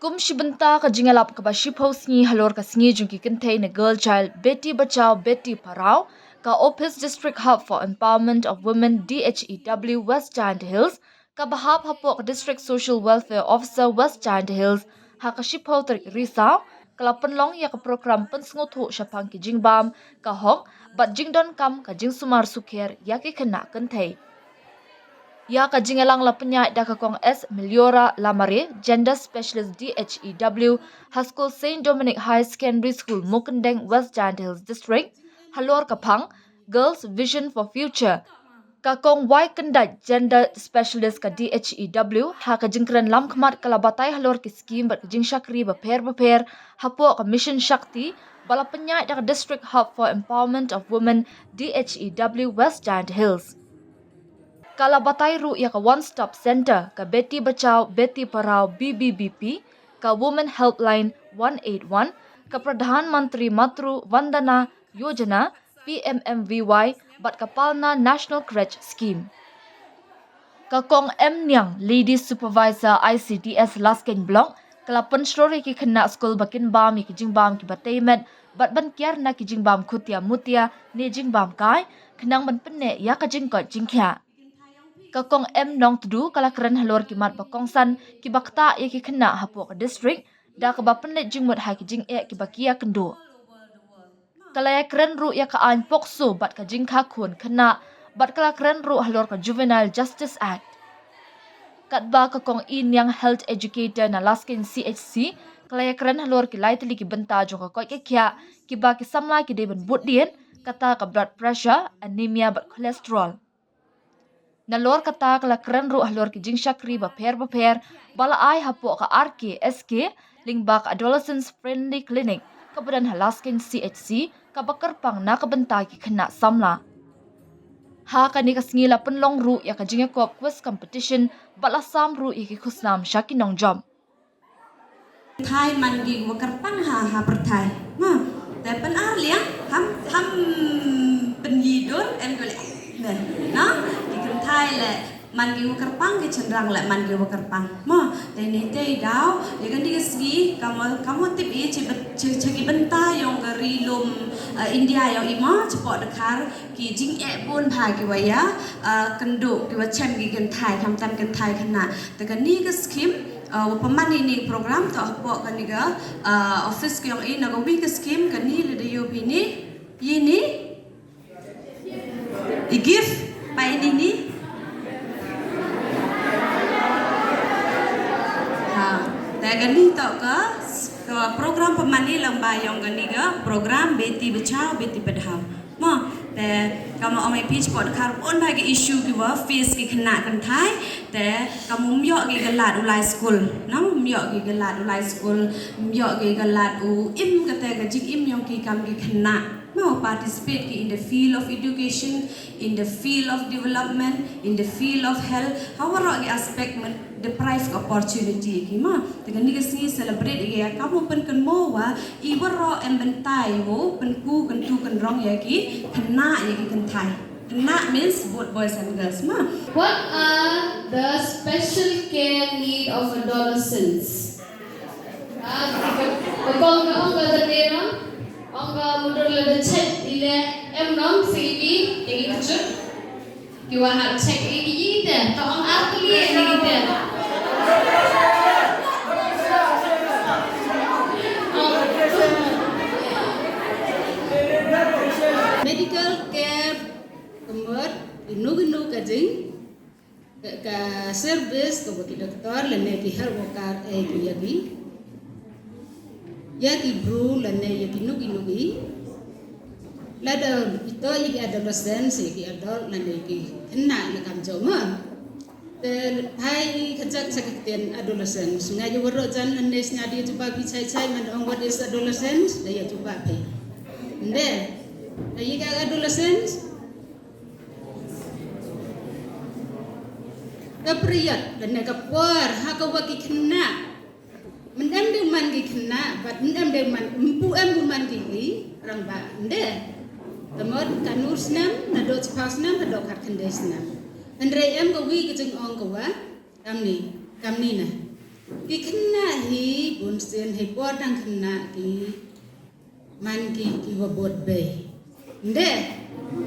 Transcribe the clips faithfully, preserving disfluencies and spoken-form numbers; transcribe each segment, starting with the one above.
Kum shi bynta ka jingïalap kaba shiphew sngi halor ka sngi jong ki kynthei ne Girl Child Beti Bachao Beti Padhao, ka Office District Hub for Empowerment of Women D H E W West Jaintia Hills, kaba hap hapoh ka District Social Welfare Officer West Jaintia Hills, ha ka shiphew tarik Risaw, ka la pynlong ïa ka program pynsngewthuh shaphang ki jingbam ka hok bad jingdonkam ka jingsumar sukher ïa ki khynnah kynthei. Ïa ka jingïalang la pynïaid da ka Kong S Meliora Lamare, Gender Specialist D H E W, ha skul Saint Dominic Higher Secondary School, Mukendeng, West Jaintia Hills District, halor ka phang Girls Vision for Future. Ka Kong Y Kyndait, Gender Specialist ka D H E W, ha ka jingkren lamkhmat ka la batai halor ki skim bad ka jingshakri bapher bapher hapoh ka Mission Shakti ba la pynïaid da ka District Hub for Empowerment of Women D H E W West Jaintia Hills. Ka la batai ruh ïa ka One Stop Center ka Beti Bachao Beti Padhao B B B P, ka Women Helpline one eight one, ka Pradhan Mantri Matru Vandana Yojana, P M M V Y, bad ka Palna National Crèche Scheme. Ka Kong M Niang, Lady Supervisor I C D S Laskein Block, ka la pynshlur ïa ki khynnah skul ba kin bam ïa ki jingbam kiba tei met bad ban kiar na ki jingbam khutia mutia ne jingbam kai, khnang ban pynneh ïa ka jingkoit jingkhiah. Ka Kong M Nongtdu ka la kren halor ki mat ba kongsan kiba ktah ïa ki khynnah hapoh ka district da kaba pynleit jingmut ha ki jingeh kiba ki ïakynduh. Ka la ïakren ruh ïa ka aiñ POCSO bad ka jingkha khun khynnah, bad ka la kren ruh halor ka Juvenile Justice Act. Katba ka Kong I Niang, Health Educator na Laskein C H C, ka la ïakren halor ki lai tylli ki bynta jong ka koit ka khiah kiba ki samla ki dei ban bud dien, kata ka blood pressure, anemia bad cholesterol. Nalor kata ka la kren ruh halor ki jingshakri bapher bapher ba la ai hapoh ka R K S K, lyngba ka Adolescence Friendly Clinic kaba don ha Laskein C H C, kaba kyrpang na ka bynta ki khynnah samla. Ha kane ka sngi la pynlong ruh ïa ka jingïakop quiz competition bad la sam ruh ïa ki khusnam sha ki nongjop. Thai man ki wa kyrpang ha, ha pyrthai. Ma, te pyn ar liang, ham, ham pynyi dur, em ko le, ne, na, ki kynthai le, man ki wa kyrpang, ki chynrang le, man ki wa kyrpang. Ma, te ni te daw, ïa kane ka sngi, ka mo, ka mo tip i, chi, chi, chi ki bynta yong ka ri lum, eh, India yong i ma, chi pok Dkhar, ki jingeh bun bha ki wa ïa, eh, kynduh, ki wa chem ki kynthai, khamtam kynthai khynnah. Te kane ka scheme, uh, wa pynman ïa ine i program, to hapoh kane ka, uh, office ka yong i, na ka wi ka scheme kane lada ïoh phi ine, ine i gift, pa ine ine. Ha, te kane to ka, ka program pynman ïa lyngba yong kane ka program Beti Bachao Beti Padhao. Mo, te, kama ong i phi, chi pok Dkhar bun bha ki issue ki wa face ki khynnah kynthai, te, kam ym ïoh ki ka lad u lai skul, no, ym ïoh ki ka lad u lai skul, ym ïoh ki ka lad u im kata ka jingim yong ki kam ki khynnah. Mo, participate ki in the field of education, in the field of development, in the field of health, ha waroh ki aspect, men deprive ka opportunity ki ma. Te kane ka sngi celebrate ïa ka, kam u pynkynmaw wa i waroh em bynta i wa u pynku kyntu kynrong ïa ki khynnah ïa ki kynthai. Khynnah means both boys and girls ma. What are the special care need of adolescents? Ah, ka, ka kong ka ong ka da dera, ong ka mudur lada check i le em nong C B, ïa ki kjut. Ki wa hap check ïa ki ite, to ong ar tylli ïa ki ite. Medical care, ka mut, ino ino ka jing, ka, ka service, ka wa ki doktor, lane ki health worker, eh, ki ïa ki. Ïa ki bru lane ïa ki nuki nuki. Lada ito ïa ki adolescent, ïa ki adult lane ïa ki khynnah na kam jong ma. Te phai i khajak sa ki ktien adolescent. Nga ïa waroh jan lane sngadi ïa jubab phi chai chai man ong what is adolescent, da ïa jubab phi. Nde. Ïa ki adolescent. Ka period lane ka por ha ka wa ki khynnah. Myndem dei man ki khynnah, bad myndem dei man, mpu em u man ki ki, rangbah, nde. Te mut ka nur snem, naduh chiphaw snem, naduh khatkhyndai snem. Hynrei em ka wi ka jingong ka wa, kamni, kamni na. Ki khynnah hi bun sien hi por dang khynnah ki man ki ki wa bot bei. Nde?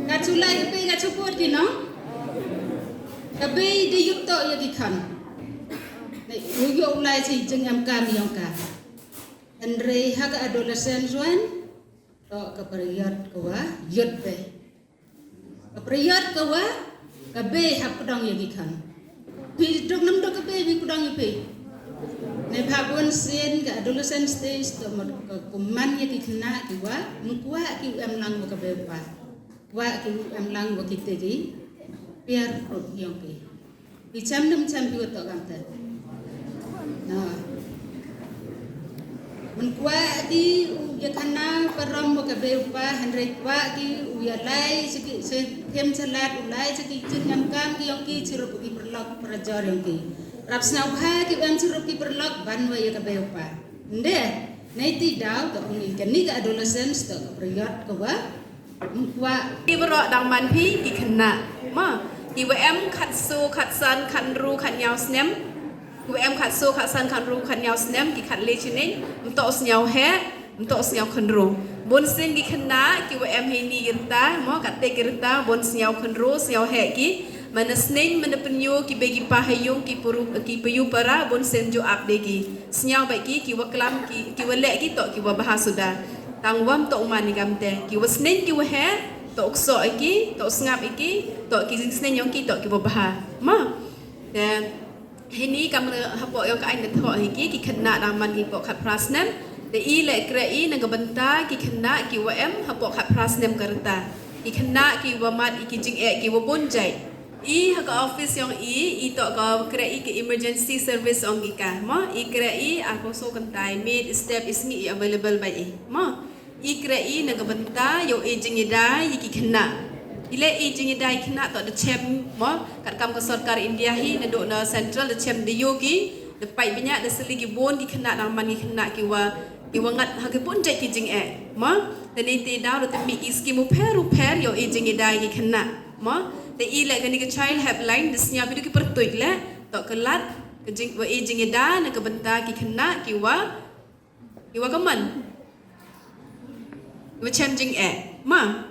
Ka chu lai ka bei ka chu bot ki no? Ka bei de yup to ya ki khan. Ne u yo lai chi jing em kam yong ka. Hynrei ha ka adolescent wan to ka period ka wa yut bei. Ka period ka wa ka bei hap kudong ya ki khan. Phi duk nam duk ka bei phi kudong ya phi. Ne pha bun sien ka adolescent stage to mot ka kuman ya ki khynnah ki wa mkwah ki em lang wa ka bei pa. Kwah ki em lang wa ki te ki piar rut yong ki. Ki cham nam cham ki wa to kam te. Na. Mkwah ki u ya khana parom wa ka bei pa hynrei kwah ki u ya lai chi ki chi kem chalat u lai chi ki jin ngam kam ki yong ki chi rup ki perlok perajor yong ki. Rap snau pha ki em chi rup ki perlok ban wa ya ka bei pa. Nde, nei ti daw to ong ni ka ni ka adolescence to ka period ka wa. Mkwah. Ki bro dang man phi ki khynnah. Ma, ki wa em khat so khat san khat ru khat nyaw snem. Ki wa em khat so khat san khat ru khat nyaw snem ki khat le chini. Mto snyaw he. Mto snyaw khanru. Bun sien ki khynnah ki wa em hini girta, mo kat te girta bun snyaw khanru snyaw he ki. Mana sning mana penyu ki begi pahayung ki puru ki payu para bun sien ju ap de ki. Snyaw bai ki ki wa klam ki ki wa leh ki to ki wa baha suda. Tang wam to man ni gamte ki wa sning ki wa he to ukso ki to sngap ki to ki jing sning yong ki to ki wa baha. Ma. Te Hini kam re hapoh yong ka ain da thoh hi ki ki khynnah dang man ki poh khat phra snem. Te i le kre i na ka bynta ki khynnah ki wa em hapoh khat phra snem ka rta. Ki khynnah ki wa mat i ki jingeh ki wa bun jai. I ha ka office yong i i to ka kre i ki emergency service ong ki ka mo i kre i a ko so kyntai mid step i sngi i available bai i mo. I kre i na ka bynta yow i jingidai i ki khynnah. I le i jingidai khynnah to da chem mo kat kam ka sorkar India hi na do na central da chem da yow ki da pai binya da seli ki bun ki khynnah dang man ki khynnah ki wa ki wa ngat ha ki bun jait ki jingeh mo. Da ni te daw da te mi ki skim u pher u pher yow i jingidai ki khynnah mo. Da i le ka ni ka child helpline da snya bi du ki pertuit le to ka lat ka jing wa i jingidai na ka bynta ki khynnah ki wa Iwa ka man. Iwa chem jingeh. Ma.